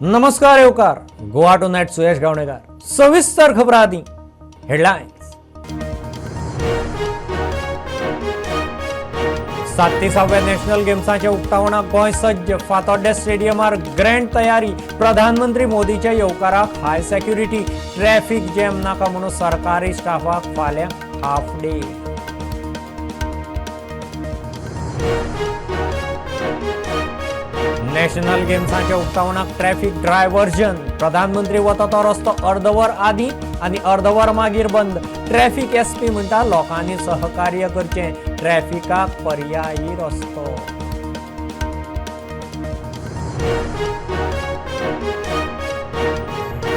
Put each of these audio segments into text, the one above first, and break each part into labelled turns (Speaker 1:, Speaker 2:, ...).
Speaker 1: नमस्कार येवकार Goa two night सुयश गावणेकार. सविस्तर खबरां आदी हेडलायन्स. 37व्या नॅशनल गेम्साच्या उक्तावणाक गोंय सज्ज. फातोड्डें स्टेडियमार ग्रँड तयारी. प्रधानमंत्री मोदीच्या येवकाराक हाय सेक्युरिटी. ट्रॅफिक जॅम नाका म्हणून सरकारी स्टाफाक फाल्यां हाफ डे. नॅशनल गेम्साच्या उक्तावणाक ट्रॅफिक ड्रायव्हर्जन. प्रधानमंत्री वता तो रस्तो अर्दवर आदी आनी अर्दवर मागीर बंद. ट्रॅफिक एसपी म्हणटा लोकांनी सहकार्य करचें, ट्रॅफिकाक पर्यायी रस्तो.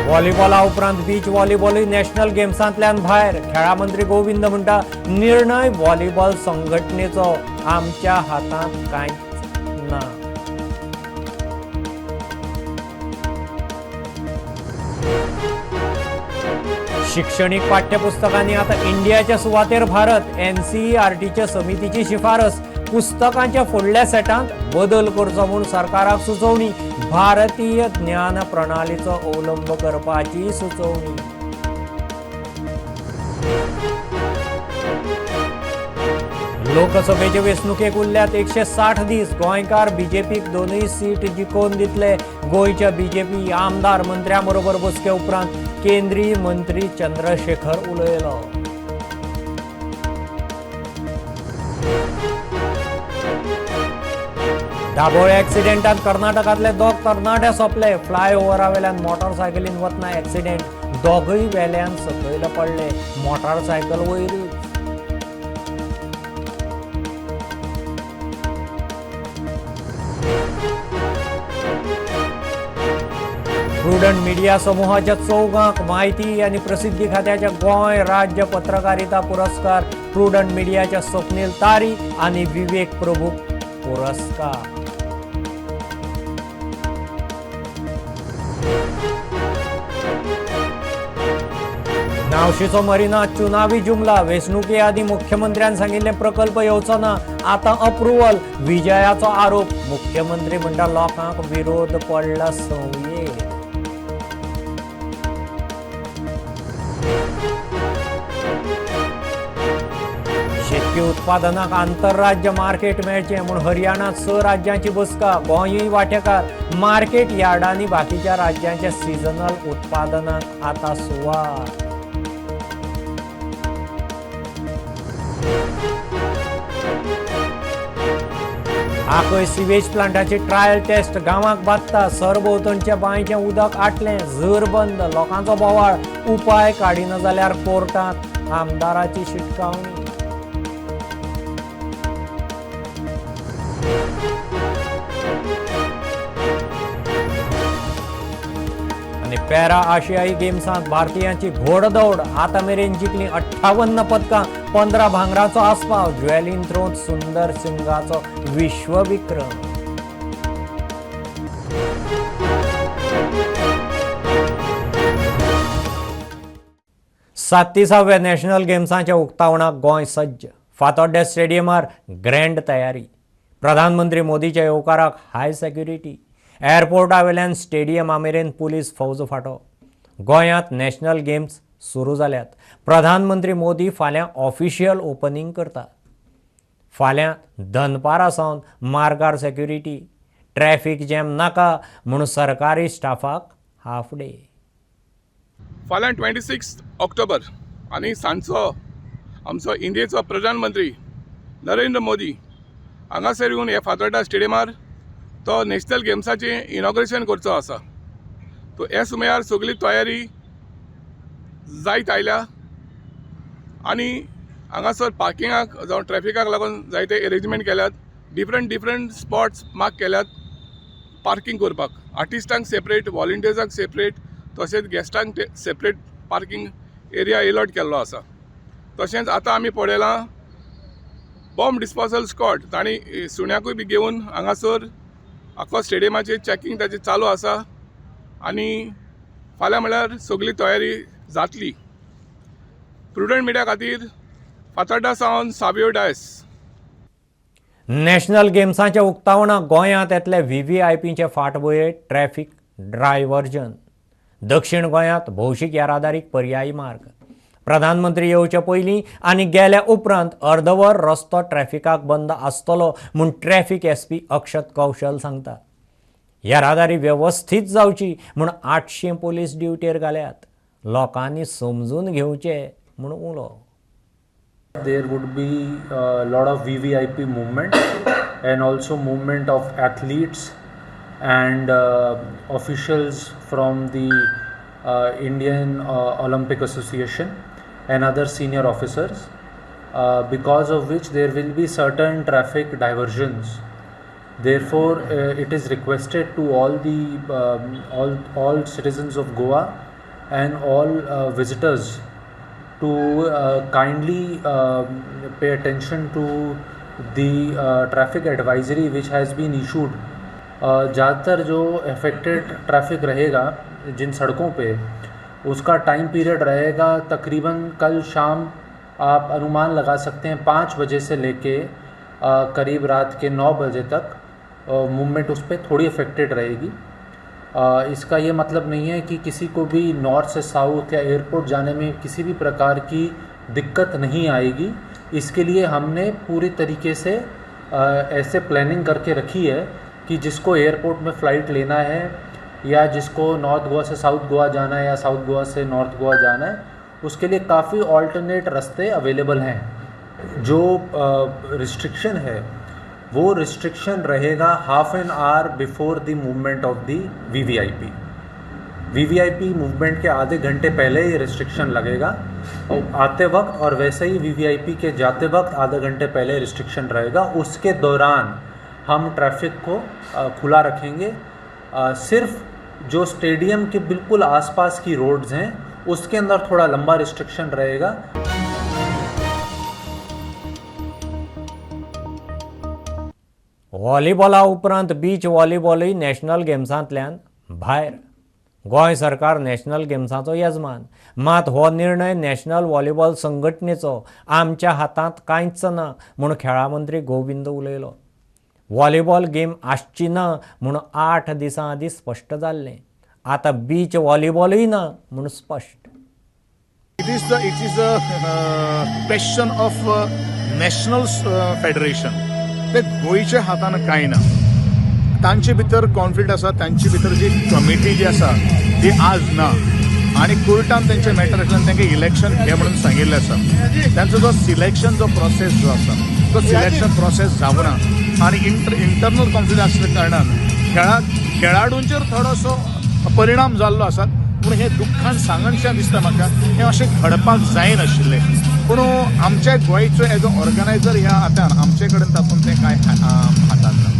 Speaker 1: व्हॉलीबॉला उपरांत बीच व्हॉलीबॉलूय नॅशनल गेम्सांतल्यान भायर. खेळा मंत्री गोविंद म्हणटा निर्णय व्हॉलीबॉल संघटनेचो, आमच्या हातांत कांयच ना. शिक्षणीक पाठ्यपुस्तकांनी आता इंडियाच्या सुवातेर भारत. एनसीईआरटीच्या समितीची शिफारस. पुस्तकांच्या फुडल्या सेटांत बदल करचो म्हूण सरकाराक सुचोवणी. भारतीय ज्ञान प्रणालीचो अवलंब करपाची सुचोवणी. लोकसभेचे वेंचणुकेक उरल्यात 160 दीस. गोंयकार बीजेपीक दोनूय सीट जिखोवन दितले. गोंयच्या बीजेपी आमदार मंत्र्यां बरोबर बसके उपरांत केंद्रीय मंत्री चंद्रशेखर उलयलो. दाबोळे ऍक्सिडेंटात कर्नाटकांतले दोग तरणाटे सोंपले. फ्लायओव्हरा वेल्यान मोटरसायकलीन वतना ऍक्सिडेंट. दोगूय वेल्यान सकयल पडले. मोटरसायकल वयरूच. प्रुडंट मिडिया समूहाच्या चौगांक माहिती आनी प्रसिद्धी खात्याच्या गोंय राज्य पत्रकारिता पुरस्कार. प्रुडंट मिडियाच्या स्वप्नील तारी आनी विवेक प्रभू पुरस्कार. नावशीचो मरिना चुनावी जुमला. वेंचणुके आदीं मुख्यमंत्र्यान सांगिल्ले प्रकल्प येवचो ना, आतां अप्रुव्हल. विजयाचो आरोप. मुख्यमंत्री म्हणटा लोकांक विरोध पडला संवये. शेतकी उत्पादनाक आंतरराज्य मार्केट मेळचें म्हूण हरियाणात 6 राज्यांची बसका. गोंयूय वांटेकार. मार्केट यार्डांनी बाकीच्या राज्यांच्या सिजनल उत्पादनाक आतां सुवात. आकय सिवेज प्लांटाची ट्रायल टेस्ट गांवाक बादता. सरभोंवतणच्या बांयचें उदक आटलें. झर बंद. लोकांचो बोवाळ. उपाय काडिना जाल्यार कोर्टांत आमदाराची शिटकावणी. आनी पॅरा आशियाई गेम्सांत भारतीयांची घोडदौड. आतां मेरेन जिखलीं 58 पदकां, 15 भांगराचो आस्पाव. ज्वेलिन थ्रोंत सुंदर सिंगाचो विश्वविक्रम. 37व्या नॅशनल गेम्साच्या उक्तावणाक गोंय सज्ज. फातोड्डें स्टेडियमार ग्रँड तयारी. प्रधानमंत्री मोदीच्या येवकाराक हाय सेक्युरिटी. एअरपोर्टा वेल्यान स्टेडियमा मेरेन पुलीस फौज फाटो. गोंयांत नॅशनल गेम्स सुरू जाल्यात. प्रधानमंत्री मोदी फाल्यां ऑफिशियल ओपनिंग करतात. फाल्यां दनपारा सावन मार्गार सेक्युरिटी. ट्रॅफिक जॅम नाका म्हूण सरकारी स्टाफाक हाफ डे.
Speaker 2: फाल्यां 26 ऑक्टोबर आनी सांजचो आमचो इंडियेचो प्रधानमंत्री नरेंद्र मोदी हांगासर येवन हे फातोर्डा स्टेडियमार तो नॅशनल गेम्साचें इनॉग्रेशन करचो आसा. तो हे सुमयार सगळी तयारी जायत आयल्या आनी हांगासर पार्किंगाक जावं ट्रॅफिकाक लागून जायते एरेंजमेंट केल्यात. डिफरंट डिफरंट स्पॉट्स मार्क केल्यात पार्कींग करपाक. आर्टिस्टांक सेपरेट, वॉलंटियर्सांक सेपरेट, तशेंच गेस्टांक सेपरेट पार्कींग एरिया एलॉट केल्लो आसा. तशेंच आतां आमी पळयलां बॉम्ब डिस्पोजल स्कॉड तांणी सुण्याकूय बी घेवन हांगासर आख्खो स्टेडियमाचेर चॅकींग ताचें चालू आसा आनी फाल्यां म्हळ्यार सगळी तयारी जातली. प्रुडंट मिडिया खातीर फातोर्डा सावन सावियो डायस.
Speaker 1: नॅशनल गेम्साच्या उक्तावणाक गोंयांत येतले व्हीव्हीआयपीचे फाटभुंयेर ट्रॅफिक ड्रायव्हर्जन. दक्षिण गोंयांत भौशीक येरादारीक पर्यायी मार्ग. प्रधानमंत्री येवचे पयलीं आनी गेल्या उपरांत अर्दवर रस्तो ट्रॅफिकाक बंद आसतलो म्हूण ट्रॅफिक एसपी अक्षत कौशल सांगता. येरादारी वेवस्थीत जावची म्हूण 800 पोलीस ड्युटेर घाल्यात. लोकांनी समजून घेवचें म्हूण उलो.
Speaker 3: There would be a lot of VVIP movement and also movement of athletes and officials from the Indian Olympic Association and other senior officers, because of which there will be certain traffic diversions. Therefore, it is requested to all the all citizens of Goa and all visitors to kindly pay attention to the traffic advisory which has been issued. ज़्यादातर जो affected traffic रहेगा जिन सड़कों pay, उसका time period रहेगा तकरीबन कल शाम आप अनुमान लगा सकते हैं 5 बजे से लेके करीब रात के 9 बजे तक मूवमेंट उस पर थोड़ी अफेक्टेड रहेगी. इसका ये मतलब नहीं है कि किसी को भी नॉर्थ से साउथ या एयरपोर्ट जाने में किसी भी प्रकार की दिक्कत नहीं आएगी. इसके लिए हमने पूरी तरीके से ऐसे प्लानिंग करके रखी है कि जिसको एयरपोर्ट में फ़्लाइट लेना है या जिसको नॉर्थ गोवा से साउथ गोवा जाना है या साउथ गोवा से नॉर्थ गोवा जाना है, उसके लिए काफ़ी ऑल्टरनेट रास्ते अवेलेबल हैं. जो रिस्ट्रिक्शन है वो रिस्ट्रिक्शन रहेगा half an hour before the movement of the VVIP. VVIP movement K आधे घंटे पहले ये रिस्ट्रिक्शन लगेगा और आते वक्त, और वैसे ही वीवीआईपी के जाते वक्त आधे घंटे पहले रिस्ट्रिक्शन रहेगा. उसके दौरान हम ट्रैफिक को खुला रखेंगे. सिर्फ जो स्टेडियम के बिल्कुल आसपास की रोड्स हैं उसके अंदर थोड़ा लंबा रिस्ट्रिक्शन रहेगा.
Speaker 1: व्हॉलीबॉला उपरांत बीच व्हॉलीबॉलूय नॅशनल गेम्सांतल्यान भायर. गोंय सरकार नॅशनल गेम्साचो येजमान, मात हो निर्णय नॅशनल व्हॉलीबॉल संघटनेचो, आमच्या हातांत कांयच ना म्हूण खेळां मंत्री गोविंद उलयलो. व्हॉलीबॉल गेम आसची ना म्हूण 8 दिसां आदीं स्पश्ट जाल्लें, आतां बीच व्हॉलीबॉलूय ना म्हूण स्पश्ट.
Speaker 4: It is a question of national federation. ते गोंयच्या हातान कांय ना. तांचे भितर कॉन्फ्लिक्ट आसा, तांचे भितर जी कमिटी जी आसा ती आज ना आनी कोर्टान तेंचे मॅटर आशिल्ल्यान तांकां इलेक्शन घे म्हणून सांगिल्लें आसा. तांचो जो सिलेक्शन जो प्रोसेस जो आसा तो सिलेक्शन प्रोसेस जावना आनी इंटरनल कॉन्फ्लिक्ट आसल्या कारणान खेळाडूंचेर थोडोसो परिणाम जाल्लो आसा. पूण हें दुख्खान सांगनशें दिसता म्हाका, हें अशें घडपाक जायनाशिल्लें. पूण आमच्या गोंयचो एज अ ऑर्गनायझर ह्या हातान आमचे कडेन तातूंत तें कांय हातांत ना.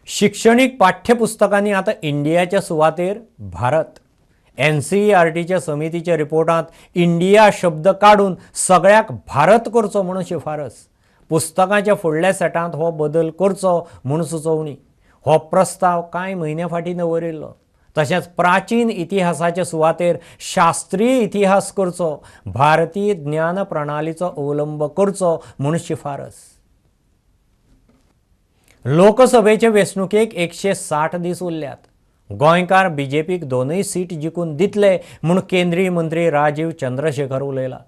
Speaker 1: शिक्षणीक पाठ्यपुस्तकांनी आतां इंडियाच्या सुवातेर भारत. एनसीईआरटीच्या समितीच्या रिपोर्टांत इंडिया शब्द काडून सगळ्याक भारत करचो म्हणून शिफारस. पुस्तकांच्या फुडल्या सेटांत हो बदल करचो म्हूण सुचोवणी. हो प्रस्ताव कांय म्हयन्या फाटीं दवरिल्लो. तशेंच प्राचीन इतिहासाच्या सुवातेर शास्त्रीय इतिहास करचो, भारतीय ज्ञान प्रणालीचो अवलंब करचो म्हूण शिफारस. लोकसभेचे वेंचणुकेक 160 दीस उरल्यात. गोंयकार बीजेपीक 2 सीट जिखून दितले म्हूण केंद्रीय मंत्री राजीव चंद्रशेखर उलयला.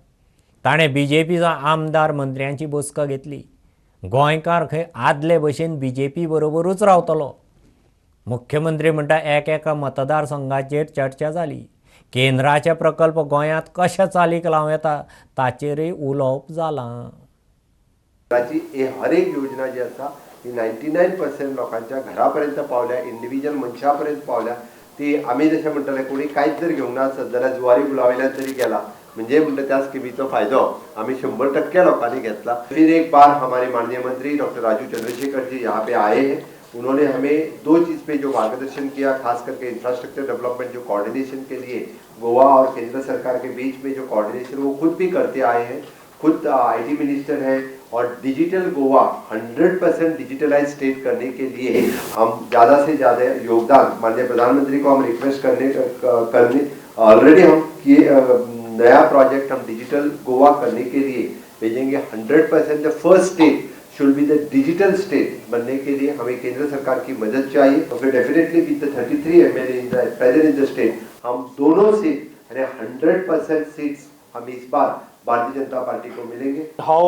Speaker 1: ताणें बीजेपीचा आमदार मंत्र्यांची बसका घेतली. गोंयकार खंय आदले भशेन बीजेपी बरोबरूच रावतलो. मुख्यमंत्री म्हणटा एक एका मतदारसंघाचेर चर्चा जाली. केंद्राचे प्रकल्प गोंयांत कशे चालीक लावं येता ताचेरय उलोवप जालां.
Speaker 5: हर एक योजना जी आसा ही 99% लोकांच्या घरा पर्यंत पावल्या, इंडिव्हिज्युअल मनशा पर्यंत पावल्या. ती आमी जशें म्हणटाले कोणी कांयच जर घेवंक ना आसत जाल्यार जुवारी पुलावयल्यान तरी गेला, म्हणजे म्हणटा त्या स्किमीचो फायदो आमी 100% लोकांनी घेतला. फिर एक बार हमारे माननीय मंत्री डॉक्टर राजीव चंद्रशेखर जी यहाँ पे आए हैं. उन्होंने हमें 2 चीज़ पे जो मार्गदर्शन किया, खास करके इंफ्रास्ट्रक्चर डेवलपमेंट जो कोऑर्डिनेशन के लिए गोवा और केंद्र सरकार के बीच में जो कोऑर्डिनेशन वो खुद भी करते आए हैं. खुद IT minister है और डिजिटल गोवा 100% डिजिटलाइज स्टेट करने के लिए हम ज़्यादा से ज़्यादा योगदान माननीय प्रधानमंत्री को हम रिक्वेस्ट करने ऑलरेडी हम किए. नया प्रोजेक्ट हम डिजिटल गोवा करने के लिए भेजेंगे. 100% the first state should be the digital state बनने के लिए हमें केंद्र सरकार की मदद चाहिए। और फिर definitely with the 33 MLA in the present in the state, हम दोनों सीट यानी 100% सीट्स हम इस बार भारतीय जनता पार्टी को मिलेंगे।
Speaker 6: How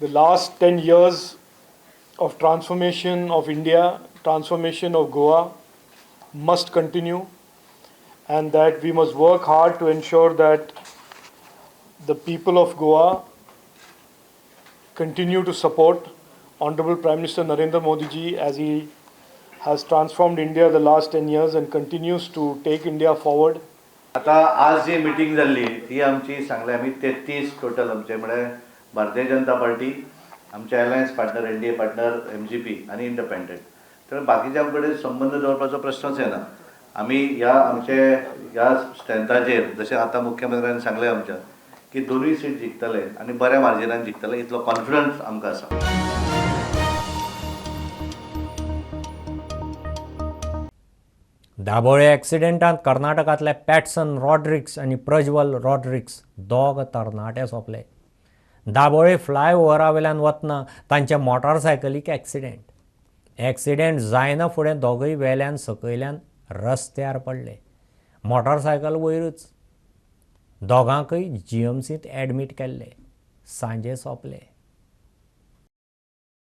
Speaker 6: the last 10 years of transformation of India, transformation of Goa must continue, and that we must work hard to ensure that the people of Goa continue to support Honorable Prime Minister Narendra Modi ji as he has transformed India the last 10 years and continues to take India forward.
Speaker 7: आता आज जी meeting जाल्ली ती आमची सांगले आमी 33 total आमचे, म्हळ्यार भारतीय जनता पार्टी, आमचे alliance partner NDA partner MGP आनी इंडिपेंडंट। तर बाकीच्या कडेन संबंद दवरपाचो प्रश्नच येना। आमी ह्या आमचे ह्या स्ट्रेंथाचेर जशें आतां मुख्यमंत्र्यान सांगलें आमच्या की दोनूय सीट जिखतले आनी बऱ्या मार्जिनान जिखतले, इतलो कॉन्फिडन्स आमकां आसा।
Speaker 1: दाबोळे ॲक्सिडेंटांत कर्नाटकांतले पॅटसन रॉड्रिक्स आनी प्रज्वल रॉड्रिक्स दोग तरणाटे सोंपले। दाबोळे फ्लायओव्हरा वयल्यान वतना तांच्या मोटारसायकलीक ॲक्सिडेंट। ॲक्सिडेंट जायना फुडें दोगूय वेल्यान सकयल्यान रस्त्यार पडले। मोटारसायकल वयरूच। दोगांकय जीएमसींत ॲडमीट केल्ले। सांजे सोंपले।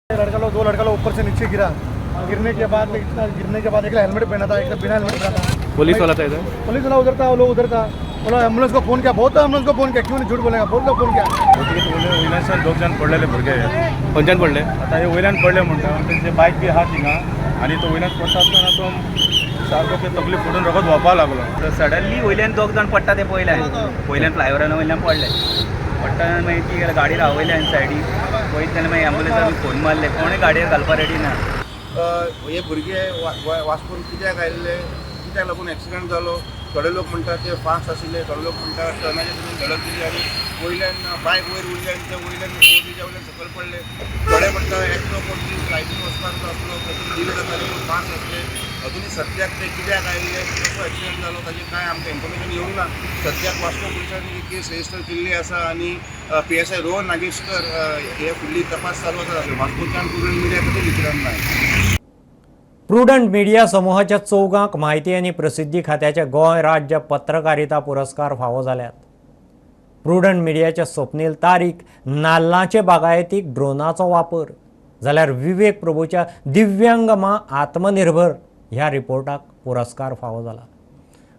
Speaker 8: लड़का लोग, दो लड़का लोग ऊपर से नीचे गिरा। गिरने के बाद एक हेलमेट पहना था, एक बिना हेलमेट पहना था।
Speaker 2: पुलिस वाला था इधर,
Speaker 8: पुलिस वाला उधर था, वो लोग उधर था। बोला एम्बुलेंस को फोन किया, बहुत एम्बुलेंस को फोन किया, क्यों नहीं झूठ बोलेगा, बहुत लोग फोन किया।
Speaker 9: वयल्यान दोग जाण पडलेले भुरगे
Speaker 2: खंयच्यान पडले,
Speaker 9: आतां हे वयल्यान पडले म्हणटा तेंचे बायक बी आहा थिंगा आनी तो वयल्यान पडटा आसतना तो सारको ते तकली फोडून रगत व्हांवपाक लागलो।
Speaker 10: सडनली वयल्यान दोग जाण पडटा ते पळयल्यान, वयल्यान फ्लायओवरान वयल्यान पडले। पडटा मागीर ती गाडी रावयल्यान सायडीक वयत जाल्यार मागीर एम्बुलन्साक फोन मारले, कोणूय गाडयेर घालपा रेडी ना।
Speaker 11: हे भुरगे वास्कोन कित्याक आयिल्ले, कित्याक लागून एक्सिडंट जालो, थोडे लोक म्हणटा ते फास्ट आशिल्ले, थोडे लोक म्हणटा टर्नाचे तितून धडक दिली आनी वयल्यान बायक वयर उरले आनी ते वयल्यान ओव्हरब्रिजा वयल्यान सकयल पडले। थोडे म्हणटा एकटो कोण ड्रायव्हींग वचपाक आसलो, तातूंत डिले जाताले, पूण फास्ट आसले। अजुनूय सद्याक ते कित्याक आयिल्ले, कसो एक्सिडंट जालो ताजें कांय आमकां इन्फॉर्मेशन येवंक ना। सद्याक वास्को पुलिसांनी केस रजिस्टर केल्ली आसा आनी PSI Rohan Nageshkar हे फुडली तपास चालू आसा। वास्कोच्यान प्रुडंट मिडिया खातीर विक्रम नायक।
Speaker 1: प्रुडंट मिडिया समूहाच्या चौगांक म्हायती आनी प्रसिद्धी खात्याचे गोंय राज्य पत्रकारिता पुरस्कार फावो जाल्यात। प्रुडंट मिडियाच्या स्वप्नील तारीक नाल्लाचे बागायतीक ड्रोनाचो वापर, जाल्यार विवेक प्रभूच्या दिव्यांग मां आत्मनिर्भर ह्या रिपोर्टाक पुरस्कार फावो जाला।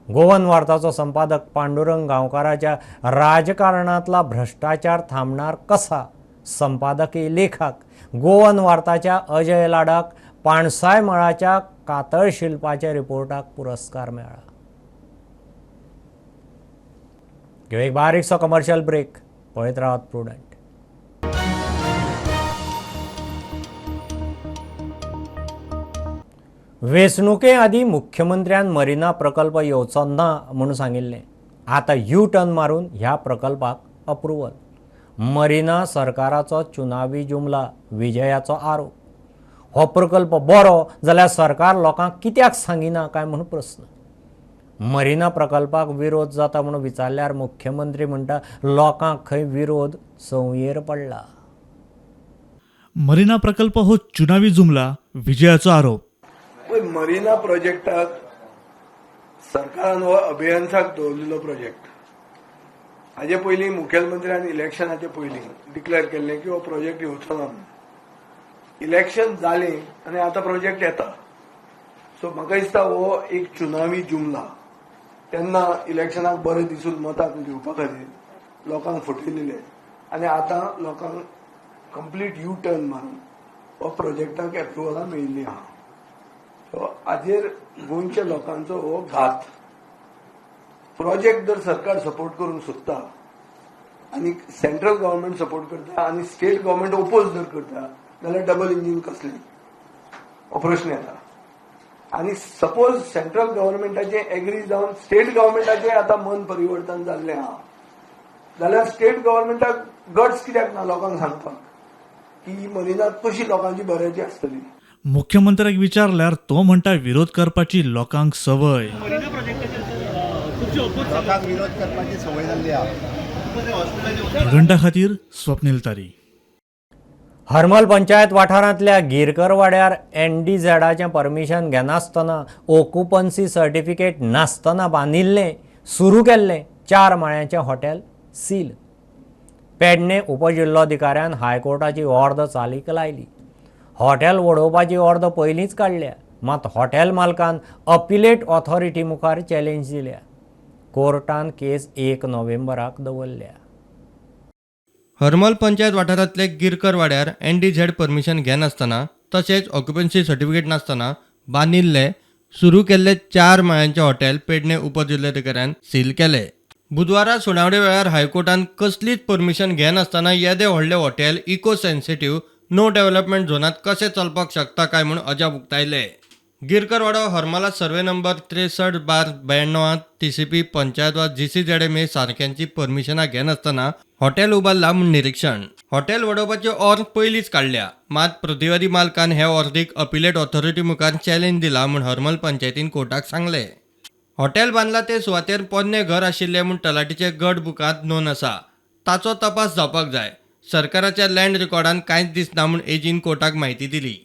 Speaker 1: गोवन वार्ताचो संपादक पांडुरंग गांवकाराच्या राजकारणांतला भ्रष्टाचार थांबणार कसा संपादकीय लेखाक गोवन वार्ताच्या अजय लाडाक पाणसाय मळाच्या कातळ शिल्पाच्या रिपोर्टाक पुरस्कार मेळ्ळा। घेवया एक बारीकसो कमर्शियल ब्रेक। पळयत रावात प्रुडंट। वेंचणुके आदीं मुख्यमंत्र्यान मरिना प्रकल्प येवचो ना म्हूण सांगिल्लें। आतां यू टर्न मारून ह्या प्रकल्पाक अप्रुवल। मरिना सरकाराचो चुनावी जुमला, विजयाचो आरोप। हो प्रकल्प बरो जाल्यार सरकार लोकांक कित्याक सांगिना काय म्हूण प्रस्न। मरिना प्रकल्पाक विरोध जाता म्हूण विचारल्यार मुख्यमंत्री म्हणटा लोकांक खंय विरोध संवयेर पडला।
Speaker 12: मरिना प्रकल्प हो चुनावी जुमला, विजयाचो आरोप।
Speaker 13: मरिना प्रोजेक्टाक सरकारान हो अभियन्साक दवरलेलो प्रोजेक्ट। हाजे पयलीं मुखेलमंत्र्यान इलेक्शनाचे पयलीं डिक्लेअर केल्लें की हो प्रोजेक्ट येवचो ना म्हणून। इलेक्शन जालें आनी आतां प्रोजेक्ट येता। सो म्हाका दिसता हो एक चुनावी जुमला। तेन्ना इलेक्शनाक बरें दिसून मतां घेवपा खातीर लोकांक फटयलेले आनी आतां लोकांक कंप्लीट यू टर्न मारून हो प्रोजेक्टाक एप्रुवलां मेळिल्लीं आहा। सो हाजेर गोंयच्या लोकांचो हो घात। प्रोजेक्ट जर सरकार सपोर्ट करूंक सोदता आनी सेंट्रल गव्हर्मेंट सपोर्ट करता आनी स्टेट गव्हर्मेंट ओपोज जर करता जाल्यार डबल इंजीन कसलें हो प्रश्न येता। आनी सपोज सेंट्रल गव्हर्मेंटाचें एग्री जावन स्टेट गव्हर्मेंटाचें आतां मन परिवर्तन जाल्लें आहा जाल्यार स्टेट गव्हर्मेंटाक गट्स कित्याक ना लोकांक सांगपाक की ही मरिना कशी लोकांची बऱ्याची आसतली।
Speaker 12: मुख्यमंत्र्याक विचारल्यार तो म्हणटा विरोध करपाची लोकांक संवय।
Speaker 11: लोकांक विरोध करपाची संवय जाल्ली आहा।
Speaker 12: प्रुडंटा खातीर स्वप्नील तारी।
Speaker 1: हरमल पंचायत वाठारांतल्या गिरकरवाड्यार एनडीझेडाचें परमिशन घेनासतना ऑक्युपन्सी सर्टिफिकेट नासतना बांदिल्लें सुरू केल्लें 4 माळ्यांचें हॉटेल सील. पेडणे उपजिल्लोधिकाऱ्यान हायकोर्टाची ऑर्द चालीक लायली. हॉटेल वडोवपाची ऑर्द पयलींच काडल्या, मात हॉटेल मालकान अपिलेट ऑथॉरिटी मुखार चॅलेंज दिल्या. कोर्टान केस 1 नोव्हेंबराक दवरल्या.
Speaker 14: हरमल पंचायत वाठारांतले गिरकर वाड्यार एनडीझेड परमिशन घेनासतना तशेंच ऑक्युपन्सी सर्टिफिकेट नासतना बांदिल्ले सुरू केल्ले 4 माळ्यांचे हॉटेल पेडणे उपजिल्लोधिकाऱ्यान सील केले. बुधवारा सुनावणे वेळार हायकोर्टान कसलीच परमिशन घेनासतना येदे व्हडले hotel eco sensitive no development झोनांत कशें चलपाक शकता काय म्हूण अजाप उक्तायले. गिरकरवाडो हरमला सर्वे नंबर 63/92 टीसीपी पंचायत वा जीसीझेडएमए सारक्यांची परमिशनां घेनासतना हॉटेल उबारला म्हूण निरीक्षण. हॉटेल वडोवपाची ऑर्द पयलींच काडल्या, मात प्रतिवादी मालकान हे ऑर्दीक अपिलेट ऑथॉरिटी मुखार चॅलेंज दिला म्हूण हरमल पंचायतीन कोर्टाक सांगलें. हॉटेल बांदला ते सुवातेर पोन्नें घर आशिल्लें म्हूण तलाठीचे गट बुकांत नोंद आसा, ताचो तपास जावपाक जाय. सरकाराच्या लँड रिकॉर्डान कांयच दिसना म्हूण एजीन कोर्टाक म्हायती दिली.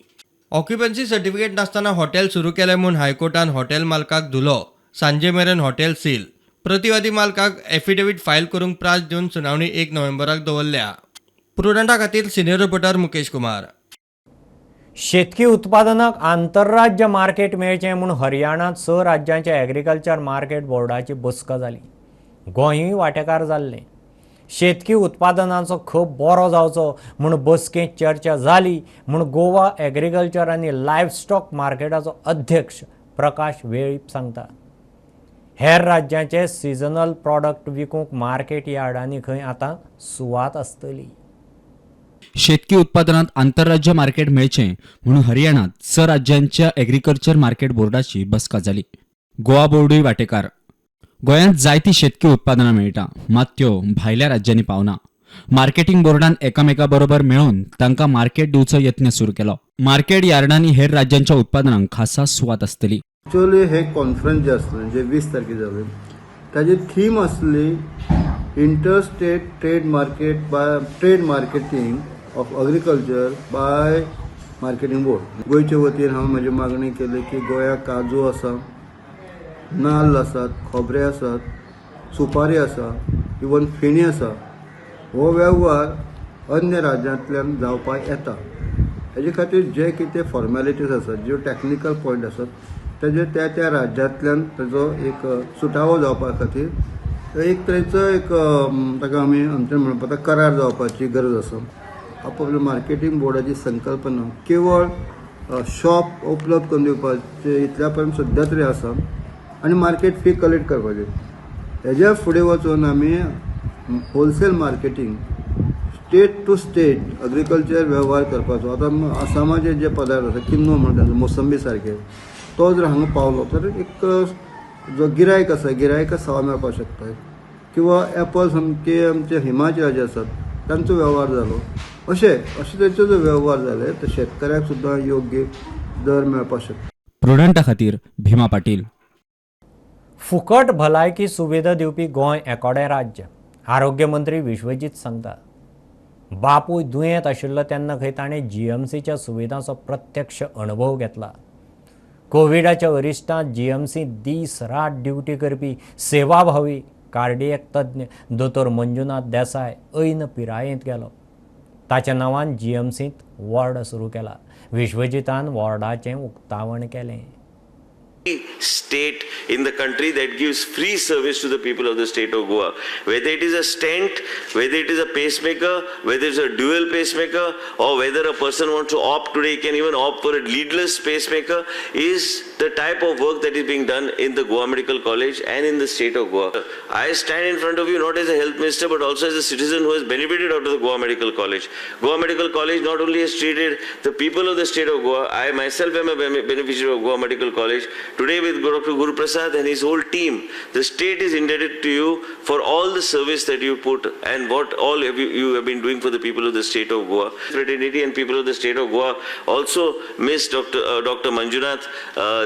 Speaker 14: ऑक्युपन्सी सर्टिफिकेट नासतना हॉटेल सुरू केलें म्हूण हायकोर्टान हॉटेल मालकाक धुलो. सांजे मेरेन हॉटेल सील. प्रतिवादी मालकाक एफिडेवीट फायल करूंक प्रास दिवन सुनावणी 1 नोव्हेंबराक दवरल्या. प्रुडंटा खातीर सिनियर रिपोर्टर मुकेश कुमार.
Speaker 1: शेतकी उत्पादनाक आंतरराज्य मार्केट मेळचें म्हूण हरियाणांत 6 राज्यांच्या एग्रीकल्चर मार्केट बोर्डाची बसका जाली. गोंयूय वांटेकार जाल्लें. शेतकी उत्पादनाचो खप बरो जावचो म्हूण बसकेंत चर्चा जाली म्हूण गोवा एग्रीकल्चर आनी लायव्ह स्टॉक मार्केटाचो अध्यक्ष प्रकाश वेळीप सांगता. हेर राज्यांचे सिजनल प्रॉडक्ट विकूंक मार्केट यार्डांनी खंय आतां सुवात आसतली.
Speaker 15: शेतकी उत्पादनात आंतरराज्य मार्केट मेळचें म्हणून हरियाणात 6 राज्यांच्या एग्रीकल्चर मार्केट बोर्डाची बसका जाली. गोवा बोर्डूय वांटेकार. गोंयांत जायती शेतकी उत्पादनां मेळटा, मात त्यो भायल्या राज्यांनी पावना. मार्केटिंग बोर्डान एकामेका बरोबर मेळून तांकां मार्केट दिवचो यत्न सुरू केलो. मार्केट यार्डांनी हेर राज्यांच्या उत्पादनांक खासा सुवात आसतली.
Speaker 16: एक्चुअली हे कॉन्फरन्स जे आसलें जे 20 तारखे जालें ताजी थीम आसली inter state trade market by trade marketing of agriculture by marketing board. गोंयचे वतीन हांव म्हजी मागणी केली की गोंयाक काजू आसा, नाल्ल आसात, खोबरे आसात, सुपारी आसा, इवन फेणी आसा. हो वेव्हार अन्य राज्यांतल्यान जावपाक येता. हेजे खातीर जे कितें फॉर्मेलिटीज आसात, ज्यो टॅक्निकल पॉयंट आसात तेजे त्या त्या राज्यांतल्यान ताजो एक सुटावो जावपा खातीर एक तरेचो एक ताका आमी आमचें म्हणपाक करार जावपाची गरज आसा. आपल्या मार्केटींग बोर्डाची संकल्पना केवळ शॉप उपलब्ध करून दिवपाचे इतल्या पर्यंत सद्या तरी आसा आनी मार्केट फी कलेक्ट करपाची. हेज्या फुडें वचून आमी wholesale marketing state to state agriculture वेव्हार करपाचो. आतां आसामाचे जे पदार्थ आसा, किन्नू म्हणटा मोसंबी सारके, तो जर हांगा पावलो तर एक जो गिरायक आसा गिरायका सवा मेळपाक शकता. किंवा एपल सामके आमचे हिमाचलाचे आसात तांचो वेव्हार जालो. अशे अशे तरेचो जो वेव्हार जाले तर शेतकऱ्याक सुद्दां योग्य दर मेळपाक शकता.
Speaker 15: प्रुडंटा खातीर भीमा पाटील.
Speaker 1: फुकट भलायकी सुविधा दिवपी गोंय एकोडें राज्य, आरोग्य मंत्री विश्वजीत सांगता. बापूय दुयेंत आशिल्लो तेन्ना खंय ताणें जीएमसीच्या सुविधांचो प्रत्यक्ष अणभव घेतला. कोविडाच्या अरिश्टांत जीएमसी दीस रात ड्युटी करपी सेवाभावी कार्डियक तज्ञ दोतोर मंजुनाथ देसाय ऐन पिरायेंत गेलो. ताच्या नांवान जीएमसींत वॉर्ड सुरू केला. विश्वजितान वॉर्डाचें उक्तावण केलें.
Speaker 17: State in the country that gives free service to the people of the state of Goa. Whether it is a stent, whether it is a pacemaker, whether it's a dual pacemaker, or whether a person wants to opt today, can even opt for a leadless pacemaker, is the type of work that is being done in the Goa Medical College and in the state of Goa. I stand in front of you not as a health minister but also as a citizen who has benefited out of the Goa Medical College. Goa Medical College not only has treated the people of the state of Goa, I myself am a beneficiary of Goa Medical College. Today with Dr. Guru Prasad and his whole team, the state is indebted to you for all the service that you put and what all you have been doing for the people of the state of Goa. Fraternity and people of the state of Goa also miss Dr. Manjunath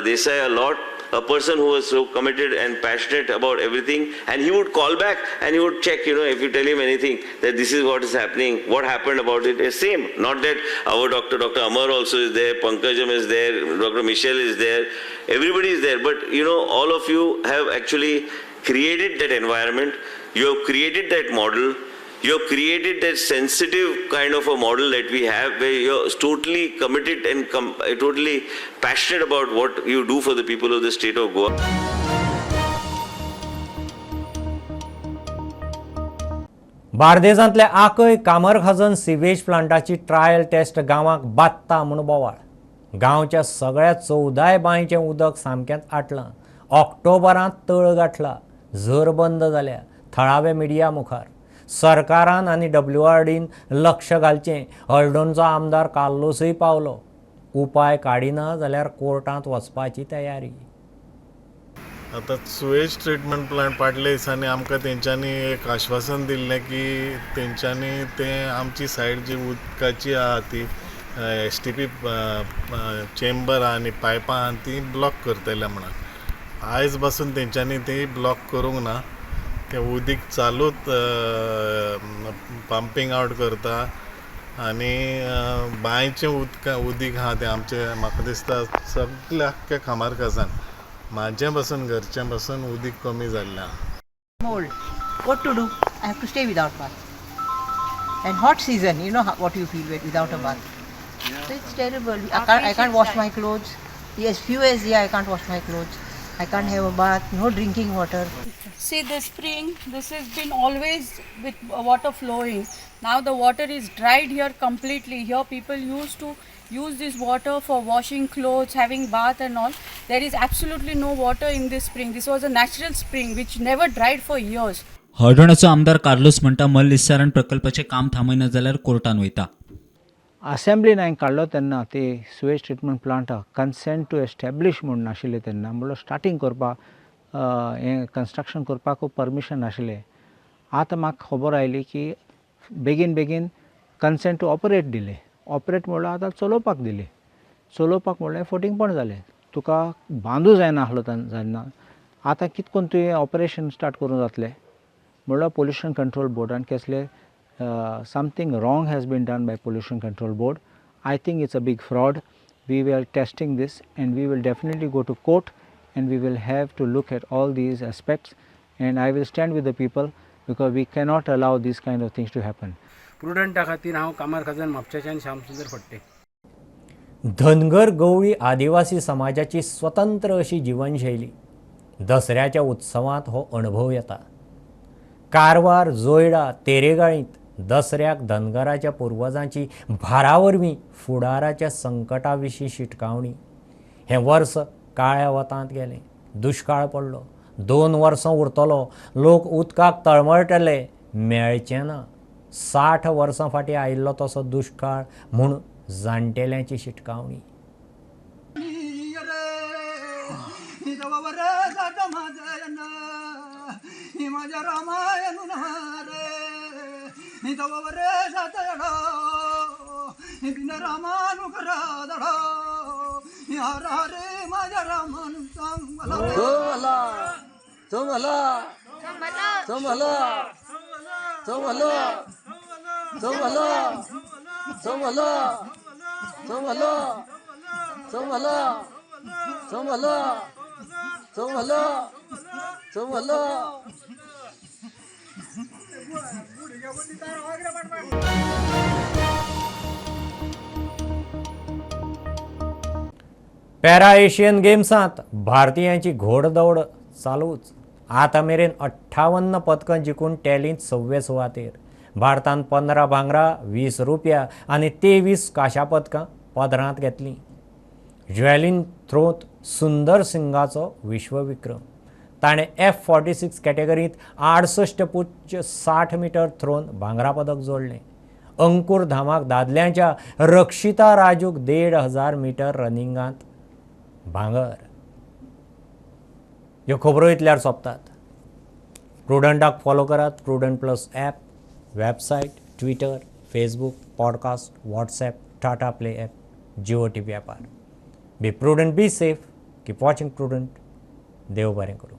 Speaker 17: Desai a lot. A person who was so committed and passionate about everything, and he would call back and he would check, you know, if you tell him anything, that this is what is happening, what happened about it. It's same. Not that our doctor, Dr. Amar also is there, Pankajam is there, Dr. Michelle is there, everybody is there. But, you know, all of you have actually created that environment, you have created that model, you have created that sensitive kind of a model that we have, where you're totally committed and totally passionate about what you do for the people of the state of Goa.
Speaker 1: बार्देजांतल्या आकय कामरखाजन sewage प्लांटाची trial test गांवाक बादता म्हूण बोवाळ. गांवच्या सगळ्या 14 बांयचें उदक सामकेंच आटलां. ऑक्टोबरांत तळ गाठला, झर बंद जाल्या. थळावे मिडिया मुखार सरकारान आनी WRDन लक्ष घालचें. हळदोणचो आमदार कार्लोसूय पावलो. उपाय काडिना जाल्यार कोर्टांत वचपाची तयारी.
Speaker 18: आतां सुवेज ट्रिटमेंट प्लांट फाटल्या दिसांनी आमकां तेंच्यांनी एक आश्वासन दिल्लें की तेंच्यांनी तें आमची सायड जी उदकाची आहा ती STP chamber आहा आनी पायपां आहा ती ब्लॉक करतले म्हणून. आयज पासून तेंच्यांनी ती ब्लॉक करूंक ना. तें उदीक चालूच पंपींग आवट करता आनी बांयचें उदीक आहा तें आमचें म्हाका दिसता सगळें आख्ख्या कामरखाजन म्हाजें पासून घरचें पासून उदीक कमी जाल्लें आहा.
Speaker 19: Mold. What to do? I have to stay without bath. And hot season, you know what you feel without a bath. So it's terrible. I can't wash my clothes. As few as I can't wash my clothes. I can't have a bath, no drinking water.
Speaker 20: See the spring, this has been always with water flowing. Now the water is dried here completely. Here people used to use this water for washing clothes, having bath and all. There is absolutely no water in this spring. This was a natural spring which never dried for years.
Speaker 15: हळदोणाचो आमदार Carlos म्हणटा मल निस्सारण प्रकल्पाचें काम थांबयना जाल्यार कोर्टान वयता.
Speaker 21: असेंब्लीन हांवें काडलो तेन्ना ते सुवेज ट्रिटमेंट प्लांटाक कन्सेंट टू एस्टॅब्लीश म्हूण नाशिल्लें तेन्ना, म्हणल्यार स्टार्टींग करपाक हें कन्स्ट्रक्शन करपाक परमिशन नाशिल्लें. आतां म्हाका खबर आयली की बेगीन बेगीन कन्सेंट टू ऑपरेट दिलें. ऑपरेट म्हणल्यार आतां चलोवपाक दिलें. चलोवपाक म्हणल्यार फटींगपण जालें. तुका बांदू जायना आसलो तेन्ना, आतां कितें करून तुवें ऑपरेशन स्टार्ट करूंक जातलें म्हणल्यार पोल्युशन कंट्रोल बोर्डान कसलें something wrong has been done by Pollution Control Board. I think it's a big fraud. We were testing this and we will definitely go to court and we will have to look at all these aspects, and I will stand with the people because we cannot allow these kind of things to happen.
Speaker 22: प्रुडंटा खातीर हांव कामरखाजन म्हापशाच्यान श्यामसुंदर फडते.
Speaker 1: धनगर गवळी आदिवासी समाजाची स्वतंत्र अशी जीवनशैली. दसऱ्याच्या उत्सवांत हो अणभव येता. कारवार, जोयडा, तेरेगाळींत दसऱ्याक धनगराच्या पुर्वजांची भारा वरवीं फुडाराच्या संकटा विशीं शिटकावणी. हें वर्स काळ्या वतांत गेलें. दुश्काळ पडलो. 2 वर्सां उरतलो. लोक उदकाक तळमळटले, मेळचें ना. 60 वर्सां फाटीं आयिल्लो तसो दुश्काळ म्हूण जाणटेल्यांची शिटकावणी. पॅरा एशियन गेम्सांत भारतीयांची घोडदौड चालूच. आतां मेरेन 58 पदकां जिखून टॅलींत 6वे सुवातेर. भारतान 15 भांगरा, 20 रुपया आनी 23 कांश्या पदकां पदरांत घेतलीं. ज्वेलिन थ्रोंत सुंदर सिंगाचो विश्वविक्रम. ताणें F46 कॅटेगरींत 68.60 मिटर थ्रोन भांगरा पदक जोडलें. अंकूर धामाक दादल्यांच्या रक्षिता राजूक 1500 मिटर रनिंगांत भांगर. ह्यो खबरो इतल्यार सोंपतात. प्रुडंटाक फॉलो करात. Prudent plus app, website, Twitter, Facebook, podcast, WhatsApp, Tata Play app, Jio TV ॲपार. Be prudent, be safe, keep watching Prudent. देव बरें करूं.